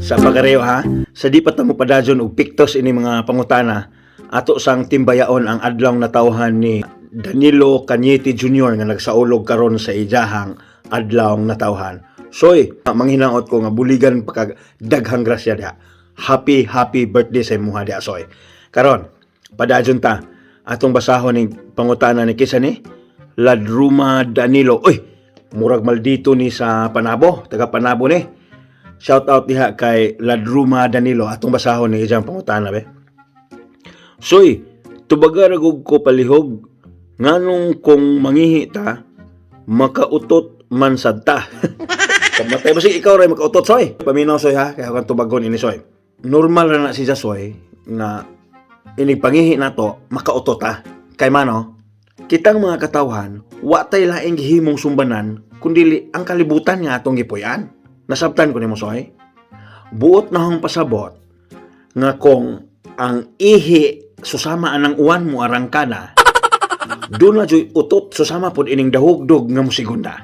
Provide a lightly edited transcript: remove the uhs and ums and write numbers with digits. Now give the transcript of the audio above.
Sa pagareo ha, sa di pa ta mo padayon og piktos ini mga pangutana, ato sang timbayaon ang adlaw natawhan ni Danilo Cañete Jr. nga nagsaulog karon sa iyahang adlaw natawhan. Soy, manghinaot ko nga buligan pa kag daghang grasya diha. Happy happy birthday sa imuha diha, Soy. Karon, padayon ta atong basahon ning pangutana ni kisa ni Ladruma Danilo. Uy, murag maldito ni sa Panabo, taga Panabo ni. Shout out diha kay Ladruma Danilo. Atong basahon ni iyang pangutana be. Soy, tubaga ra gud ko palihog nganong kung mangihi ta makautot man sad ta. Kamatay ba sige ikaw ray makautot, Soy. Paminaw, Soy, ha, kaya kang tubagon ini, Soy. Normal ra na siya, Soy, nga inig pangihi nato makautot ta. Kay mano, kitang mga katawhan, wa tay laing gihimong sumbanan kundili ang kalibutan nga atong gipuy-an. Nasabtan ko nimo, Soy. Buot na hong pasabot nga kung ang ihi susama anang uwan mo arangkada, doon na joy utot susama pod ining dahugdog nga mosigunda.